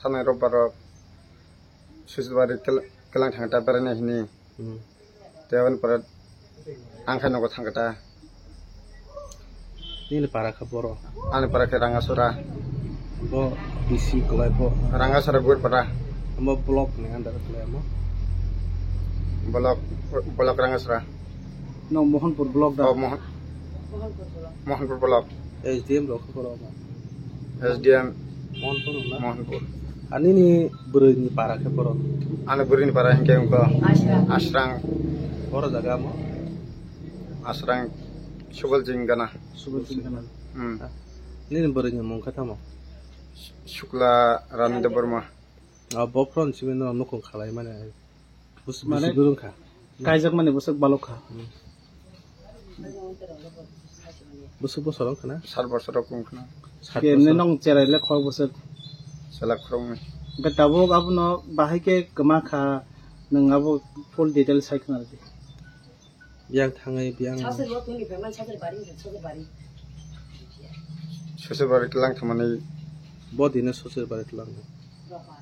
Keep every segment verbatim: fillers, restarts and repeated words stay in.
Thanai robbaro Suchilbari kel-, kelang thangta beraina hini. Hmm. Tei aboni pore ang khai nogo thangkha ta. Nini para khe boro? Ani para khe Rangasora. Bo bisi kwlai bo. Rangasora Gurpara. Amo block ni under kwlai amo? Block, block Rangasora. No, Mohanpur block da? Oh, Mohan-, Mohanpur block. S D M rok khe boro amo? S D M Mohanpur na? Mohanpur. Ani ni bwrwi ni para khe boro? Ani bwrwi ni para hinkhe wngkha Asrang. Asrang. Boro jaga amo? Asrang Subal Jingana. Subal Jingana. Hmm. Ah, nini bwrwi ni mung khe tamo? Shukla Rani Debbarma. Ah, bo phone simi no nukung khalai mane. Bus-, mane bus-, bwswk wngkha? Kaijak mani bwswk balok kha. Hmm. Bwswk bosor wngkha na? Sat bosor wngkha na. Sat bosor. Kemne nong cherai le khorok bwswk? Chwla khoroknwi. Hwnkhe tabuk abono bahai khe kwma kha, nwng abo full detail sai khna rwdi. Biyang thangwi biyang. Sasir bo tuni phaimani sasir bari, sasir bari. Sasir bari tlang thangmani. Bo dino sasir bari tlang.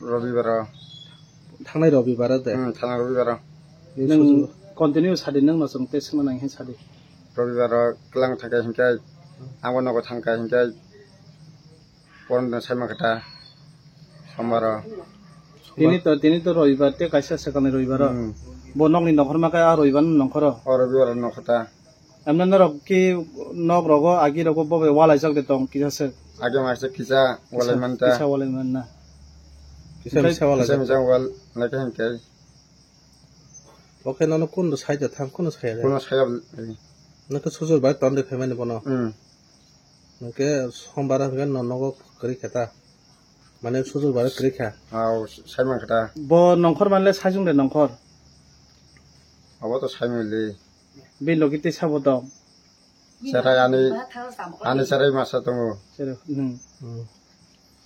Robibaro. Thangnai robibaro de. Hmm, thangnai robibaro. Nwng continue sadi, nwng no chwng tei swngna nang he sadi. Robibaro tlang thangkha hinkhe, ang bo nogo thangkha hinkhe. Poron saima kata somaro. Tini to, tini to roibar, te kaisa swkangni roibar o. Hmm. Bo nokni nokhorma khe a roibar no nongkhoro. O roibar nokhota. Amna norok ki nok rogo, agi rogo bo bai walaijak de tong kisa se. Agi maisa kisa walai manta. Kisa walai manna. Kisa misa walai. Kisa misa wal, naikhe hinkhe. Oke, nono kundo saida thang, kundo saya de? Kuno saya, eh. Nokhe sujur bai ton de phaimani bono. Hmm. Nokhe sombar hwnkhe no nogo kwrwi khe ta. Mane sujur bai kwrwi kha. Au, saimang khe ta. Bo nongkhor manle sajung de nongkhor. Abo to saimang le. Bini logi tei sabo tong. Cherai ani, ani cherai masa tongo. Cherai, hmm. Hmm.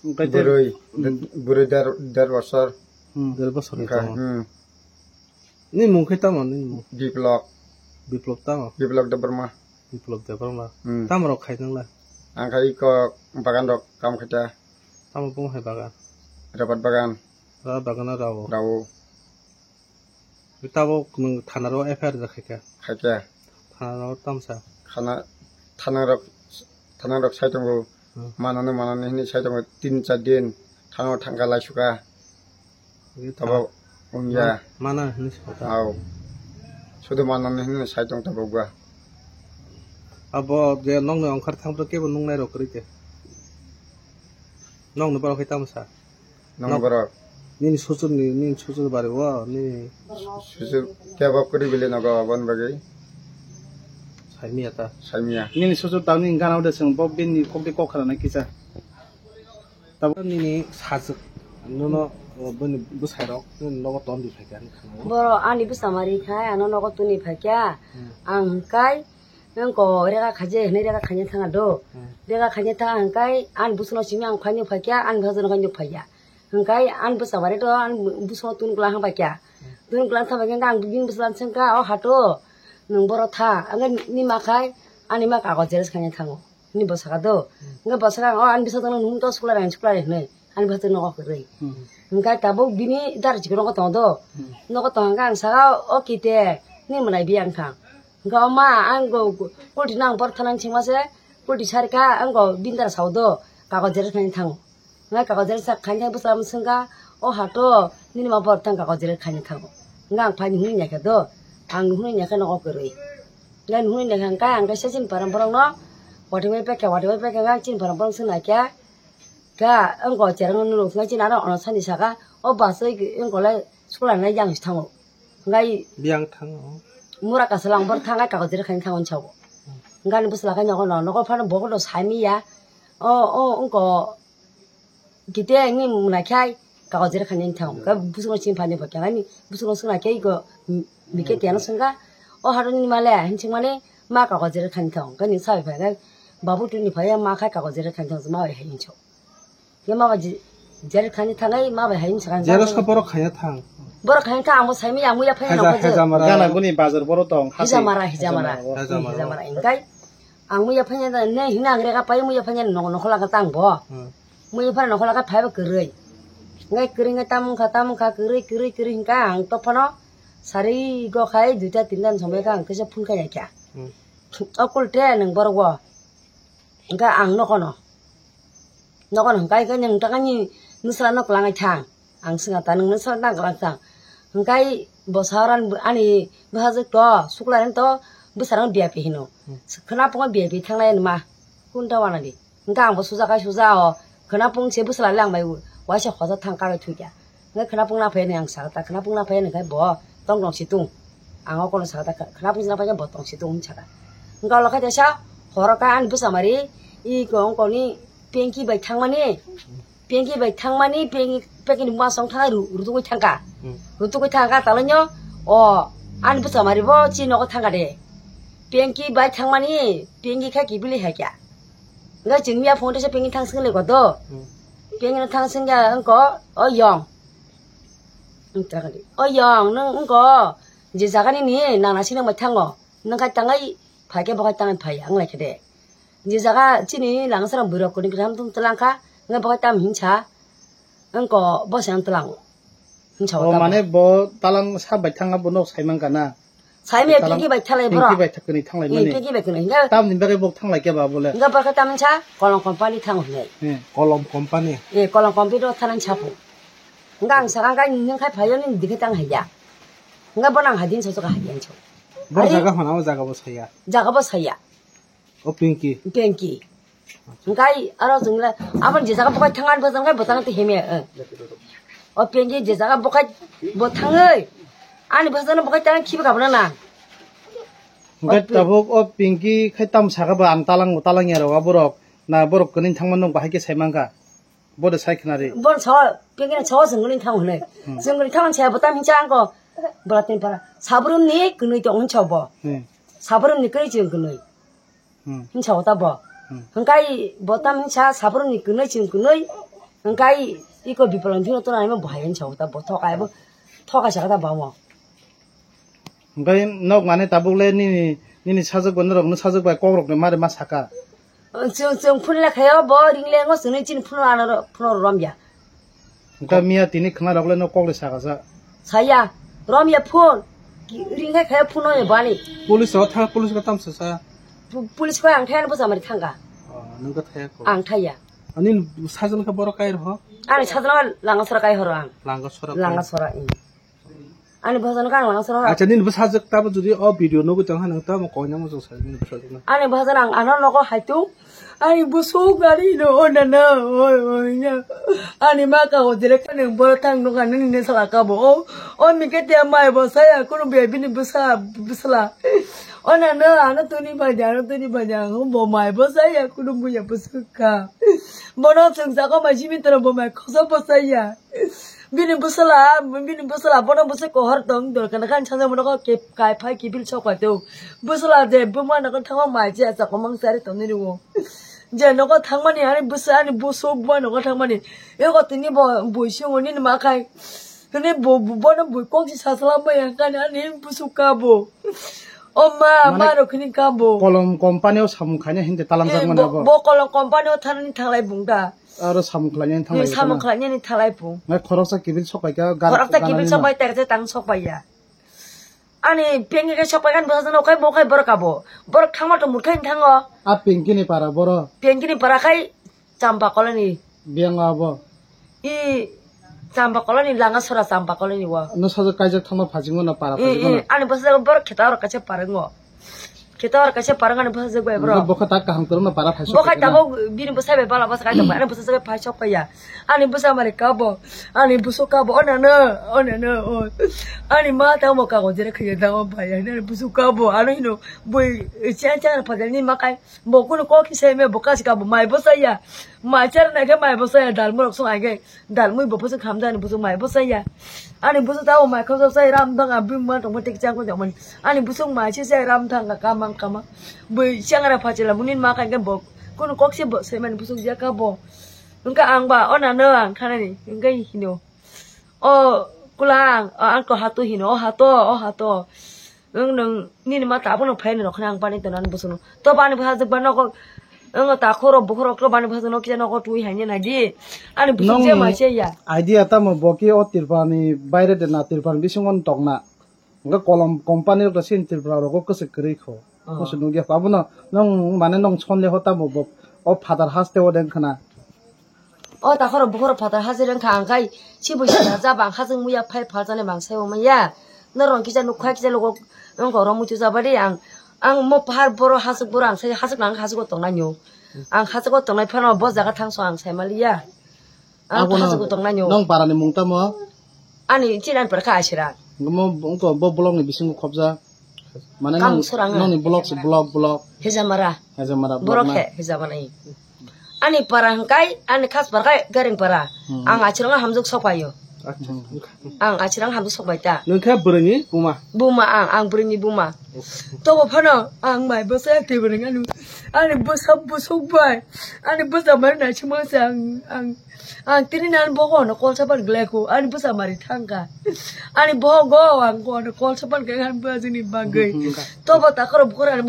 Oke, te-, bwrwi, hmm. Bwrwi der, der bosor. Hmm. Der bosor ni wngkha, tongo. Hmm. Ni mung khe tamo, ni mung? Biplok. Biplok tamo? Biplok Debbarma. Biplok Debbarma. Hmm. Tamo rok khai nang la? Ang khai iko bagan rok kam khaita. Tamo bung hai bagan? Rabat bagan. Rabat bagan na rawo? Rawo. Tabuk nwng thana ro F I R da khaikha? Khaikha. Thana ro tamsa? Thana, thana rok, thana rok sai tongo. Hmm. Manani, manani hinwi sai tongo. Tin char din thana thangkha laisuka. Tabuk wngya. Mana hinwi sakha? Au. Sudu manani hinwi sai tong tabuk ba. Abo je nokni ongkhar thangphru kebo nuknai rok kwrwi khe. Nokni borok khe tamsa? Nang borok. Nini suchur ni, nini suchur bari o, nini. Suchur kebo kwrwi bili nogo aboni bagwi. Saimiya ta? Saimiya. Nini suchur tang nini gana ode chwng bo bini kokdi kok khana kisa. Tabuk nini sajwk nono, o, bini bwsai rok nini nogo ton di phaikha ani khana. Boro ani bwsa mari khai ano nogo tuni phaikha. Hmm. Ang hwnkhe Nwng ko rega khaje hinwi rega khaina thanga do. Hmm. Rega khaina thanga hwnkhe ani bwswkno simi ang phaino phaikha, ani bwsajwkno khaino phaikha. Hwnkhe ani bwsa bare to ani bwswkno tun kwlang hang paikha. Hmm. Tun kwlang thang paikha hwnkhe ang bini bwsajwkno swngkha, "O hato, nwng boro tha?" Hwnkhe nini ma khai ani ma kagoz xerox khaina thango. Hwnwi bo saka do. Hmm. Hwnkhe bo saka, "O ani bwsajwkno nwng to suklai rang suklai," hinwi ani bwsajwkno nogo kwrwi. Hmm. Hwnkhe tabuk bini dar chikon nogo tongo do. Hmm. Nogo tongkha hwnkhe ang saka, "O kite, nini mwnai biyang thang." Hwnkhe o ma, ang go, kulti no ang boro thana singma se, kulti sari kha, ang go bini dara sao do, kagoz xerox khaina thango. Hwnkhe kagoz xerox khaina thang bwsala swngkha, "O hato, nini ma boro thang kagoz xerox khaina thango." Hwnkhe ang phaini hwnwi naikha do, ang hwnwi naikha nogo kwrwi. Hwnkhe hwnwi naikha hwnkhe ang kaisa chini para borok no, watwi bai paikha, watwi bai paikha hwnkhe ang chini para borok swngnaikha, kha, ang go cherang no nuknai chini ano ono sani saka, "O bachoi, ang go lai suklai nai yang si thango." Hwnkhe biyang thango. Mura kasalang bor thangai kagoz xerox khaina thango hinwi sao. Hwnkhe ani bwsala khai nogo no, nogo phano bo kono saimiya. O, o, wngko kite wngwi mwnai khai kagoz xerox khaina thango. Hwnkhe bwswkno chini phani bo khe ani bwswkno swngnaikhe iko bike kiyano swngkha. "O hato nini ma le?" hinwi swngmani, "Ma kagoz xerox khaina thango." Hwnkhe nwng sabai phai khe, "Babu tini phaiya ma khai kagoz xerox khaina thango," ma bai hai hinwi sao. Ye ma ba ji-, xerox khaina thangai ma bai hai hinwi sakha. Xerox kha borok khaina thang. Borok khaina thang, ang bo saimiya, ang muya phaina Haja-, nokho je. Hajamara. Gana guni bazar boro tong, hati. Hijamara, Hijamara. Hajamara. Hijamara. Hijamara. Hingkai ang muya phaina ne hina ang rega pai muya phaina nokho laka tang bo. Hmm. Muya phaina nokho laka phaiba kwrwi. Hingke kwrwi wngkha, tamo wngkha, tamo wngkha, kwrwi, kwrwi, kwrwi hingke ang tokphano sari go khai duita tinta ni somoi khe ang kisa phone khai ya kha. Hmm. O kul tre nwng borok bo. Hingke ang nokono. Nokono hingkai khe nwng takani nwsla no kwlangnai thang. Ang swngya ta nwng nwsla no kwlang thang. Hingkai bo sa oro ani, ani bwsajwk to, sukla to, bwsarok biapi hino. Hmm. Khwnaphungo biapi thangnai ani ma. Kunta wanadi. Hingke ang bo suja kai suja o. Khwnaphung se bwsla le ang bai waisa hoja thang kagwi thwikya. Hingke khwnaphung na phai ni ang saka ta, khwnaphung na phai ni khai bo tong tong si tung. Ang o kono saka ta, khwnaphung si na phai khe bo tong si tung hinwi saka. Hingke ulo khai teisa horo khe ani bwsa mari i kong koni pengki bai thangmani, pengki bai thangmani, pengki, pengki ni masong thang ru-, rutugwi thangka. Hmm. Rutugwi thangka talai nyo o ani bwsa mari bo chi nogo thangka de. Pengki bai thangmani, pengki khai kibili hai kya. Hingke chwng ya phone teisa pengki thang sing le kodo. Hmm. Pengki no thang sing ya wngko o yong. Wng ta kali. O yong, nwng wngko je jaga nini nana sinang bai thango. Nwng khai tangai phai khe bo khai tangai phai ya, wng lai khe de. Je jaga chini lama sara bwrok kwrwi kwtham tong twlang kha, wng bo khai tam hinsa. Wngko bo se ang twlang. Hinsa o tamo. Mane bo talang sa bai thang abo nok sai man kana. Sai me talang pingki bai thalai pingki bro. Bai thakni thanglai mani. Pingki bai kwrwi. Tam ni bagwi bok thanglai khe ba bole. Nga ba khai tam hinsa, kolom company thang hinai. Hmm. Kolom company. Eh, kolom company ro thanang sapu. Hingke ang saka hingke nini khai phaio nini dikhe tang haiya. Hingke bono ang hadin sochok haiya hinso. Bo jaga hona o jaga bo saya. Jaga bo saya. O Pinky. Pinky. Hingke aro chwng le aboni je jaga bokhai thang ani bwsajwk hingke bwsajwk te hemya. O Pinky je jaga bokhai bo thangwi ani bwsajwk no bokhai tang khibi kabana na. Hingke tabuk o Pinky khai tam saka ba ang talang talang ya rok aborok na borok kwnwi thangma nung bahai khe sai mankha. Bo de sai khna ri. Bon so, pengkina so jwngni thang hwnwi. Hmm. Jwngni thang se bo tam hincha angko. Bwla tin para. Sabrum ni kwnwi tong hincha bo. Hmm. Sabrum ni kwnwi jwng kwnwi. Hmm. Hincha bo ta bo. Hmm. Hwngkai bo tam hincha sabrum ni kwnwi jwng kwnwi. Hwngkai iko bipolon dino to nai mo bo hai hincha bo ta bo thokai bo. Thokai sa ta bo mo. Hwnkhe nok mane tabuk le nini, nini sajwk bai norok no sajwk bai kok rok ni mari ma saka. Chwng, chwng phone le khayo bo ring le ngo chwngni chini phone ano ro-, phone ro romya. Hwnkhe miya tini khwna rok le no kok le saka sa. Saya, romya phone. Ki-, ring khai khayo phone no bani. Police rok thang, police rok tam sa sa. Pu-, police ko ang thaya no bwsa mari thangka. Oh, nung ko thaya ko. Ang thaya. Ani sajwk khe borok kai rw ho? Ani sajwk langa sora kai horo ang. Langa sora kai. Langa sora, ing. Ani bwsajwk no kang lang soro. Acha, nini bwsajwk tamo jodi o video nugwi tong kha, nang tamo koi nang mujung sa nini bwsajwk no. Ani bwsajwk ang ano nogo haitung. Ani bwswk gari no o nana, oi, oi, ya. Ani ma ka o direct ka nang boro thang nung ani ne sala ka bo. O, o mi ke te mai bo saya kunu be bini bwsa, bwsla. O nana, ano tuni baja, ano tuni baja, ang bo mai bo saya kunu buya bwswk ka. Bono chwng sako mai simi toro bo mai khoso bo saya. Bini bwsala, bini bwsala bono bwswk kohor tong, dor kana kan chajak mano ko ke kai phai kibil sok pai tong. Bwsala je buma nogo thangma mai je sa komang sari tong nini wo. Je nogo thangmani ani bwsa ani bwswk buma nogo thangmani. Eko tini bo bui sio nini ma khai. Tini bo, bo, bono bui kok si sasala mai ang kani ani bwswk ka bo. O ma, mane ma rok khini ka bo. Kolom company o samung khaina hindi talang jak mane bo, bo. Bo kolom company o thani thanglai bung da. Aro samung khlainani thanglai. Samung khlainani thalai pung. Ngai khoroksa kibil sok pai kha, gan-, khoroksa kibil ganani sok no. Pai terje tang sok pai ya. Ani pengki kai sok pai kan bwsajwk no kai bo kai borok abo. Borok thangma to murkhai thango. A pengki ni para boro. Pengki ni para khai champa koloni. Biyang abo. I champa koloni langa sora champa koloni wo. No sajak kaijak thangma phajingo na para phajingo na. I, i, ani bwsajwk borok kheta oro kaisa parango. Khitor kaisa parang ani bwsajwk bai bro. Bokha tak kaham kwrwngno para phai sok. Bokha tabuk bini bwsai bai bala bwsa kai tongbai. Ani bwsajwk bai phai sok ya. Ani bwsa mari kabo. Ani bwswk kabo. O nana, o nana, o. Ani ma tamo kago jere khiye tamo bai. Ani bwswk kabo. Ano hino bui chen chen phatel ni ma kai. Bo kuno kok kisa me bo kasi kabo mai bwsa ya. Mai chen na khe mai bwsa ya dal murok song ai khe. Dalmui bo bwswk hamjani bwswk mai bwsai ya. Ani bwswk tamo mai khawjak sai ram thang a bini ma tongma tik chang ko jokmani. Ani bwswk mai se sai ram thang ka kamang kamang. Bui changra phachila munin ma kai bo. Kunu kok se bo sai mani bwswk ya ka bo. Wngka ang ba o nano ang thanani wngka hino. O kulang o ang ko hato hino o hato o hato. Nwng, nwng, nini ma tabuk no phai ni rok khna ang pani tona ni bwswk no. To bani bwsajwk ba nogo Ang takhoro bukhoro klo bani bhajano kisa nogo twi haini nai di. Ani bising je Nong mai se ya. Idea tamo bo ki o Tripura ni baire de na, Tripura ni bisingo tongna. Nga kolom company rok sin Tripura rogo kwswk kwrwi kho. Oh. Kwswk nugya kho. Abono nong mane nong sonle ho tamo bo o father haste o deng khna. O takhoro bukhoro phatar hajir wngkha ang khai si bo sida ja bang hajik muya phai phalchani bang sai bo manya. Norok kisa nukha kisa logo wngkha oro muitu jabadi ang, ang mo pahar boro hajik boro ang sai hajik nang hajik o tongnai nyo. Ang hajik o tongnai phano bo jaga thangso ang sai maliya. Ang Abono hajik o tongnai nyo. Nong parani mung tamo? Ani chinan parkha asira. Mo wngkha bo block ni bisingo khobja. Mane Kam nong, surang nongni block se block, block. Hejamara. Hejamara block Borok na. He, hejamara he. Ani para hwnkhe, ani khas para khai Gareng para. Hmm. Ang achirang hamjak sok paio. Acha. Ang achirang hamjak sok bai ta. Nung khe bwrwini buma. Buma ang, ang bwrwini buma. Tobo phano ang mai bwsa twi bwrwng anu. Ani bwsa bwsuk bai. Ani bwsa mari nai chimang se ang, ang, ang tini nan bogo no kolsa ban gleko. Ani bwsa mari thangka. Ani bogo ang ko no kolsa ban gleko ani bwsa ni bagwi. Hmm. Tobo takoro bukor ani